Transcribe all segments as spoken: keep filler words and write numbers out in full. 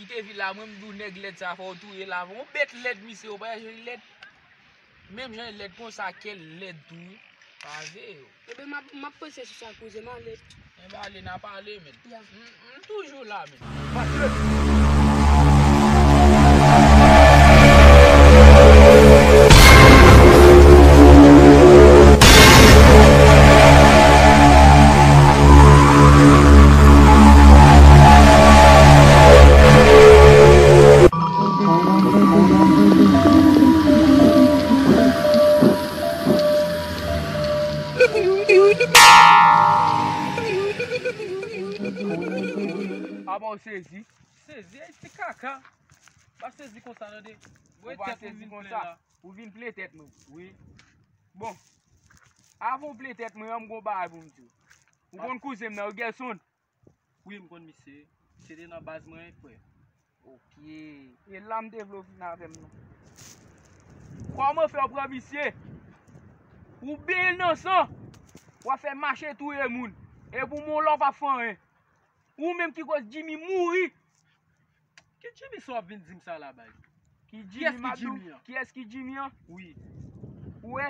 Te vi la, mwen m di w nèg lèd sa fò w touye l avan. Yon bèt lèd misye, ou pa jwenn lèd. Menm jan lèd konsa, kè l lèd tou wi. Pa veye w. Ebyen, m ap, m ap panse sou sa, kouzen, m ale. Enben ale, n ap pale, men. Ya. M, m toujou la, men. Apa w sezi? Sezi, ay, ti kaka. Pa sezi konsa, tande. Ou pa sezi konsa. Ou vin plen tèt mwen. Wi. Bon. Avan w plen tèt mwen an, m gon bagay pou m di w. Ou konn kouzen m nan, Wilson? Wi, m konn misye. Misye te nan baz mwen, frè. Ok. E la m te vle w vin avè m nan. Kòman fè w pran misye? Ou benyen l nan san. W ap fè mache touye moun. Epi w menm w p ap fè anyen. Ou menm ki koz Jimmy mouri. Ki Jimmy sa w ap vin di m sa la, bay? Ki Jimmy m ap di w? Kiyès ki Jimmy an? Wi. Ou wè?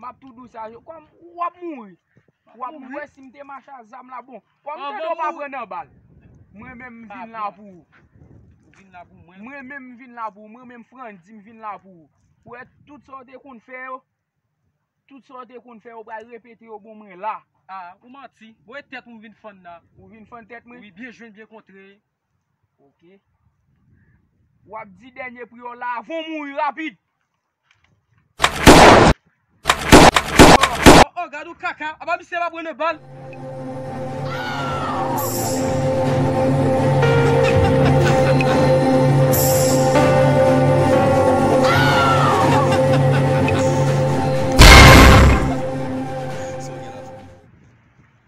M ap tou di w sa, kòm w ap mouri. W ap mouri. Ou wè si m te mache ak zam la, bon. Kòm m tande w pa pran nan bal. Mwen menm m vin la pou ou. Ou vin la pou mwen? Mwen menm m vin la pou ou. Mwen menm Frandy m vin la pou ou. Ou wè tout sa w te konn fè yo. Tout sa w te konn fè, ou pral repete yo bon mwen la. A, ou manti. Bon, e tèt ou m vin fann la. Ou vin fann tèt mwen? Wi, byen jwenn, byen kontre. Ok. W ap di dènye pri w la avan w mouri rapid. Oh, oh, gad yon kaka. Apa misye pa pran nan bal?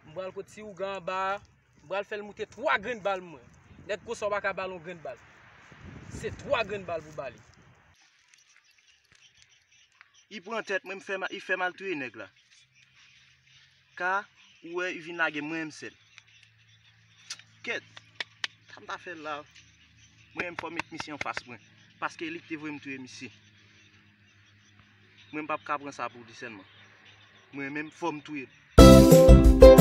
M pral kot ti ougan anba a, m pral fè l moute twa grenn bal mwen. Nèg konsa w pa ka ba l yon grenn bal. Se twa grenn bal pou ba li. Li pran tèt mwen, m fè ma-, li fè m al touye nèg la. Ka, ou wè, li vin lage mwen menm sèl. Kèt, sa m ta fè l la? Mwen menm fò m met misye anfas mwen. Paske li ki te voye m touye misye. Mwen m p ap ka pran sa pou li sèlman. Mwen menm fò m touye l.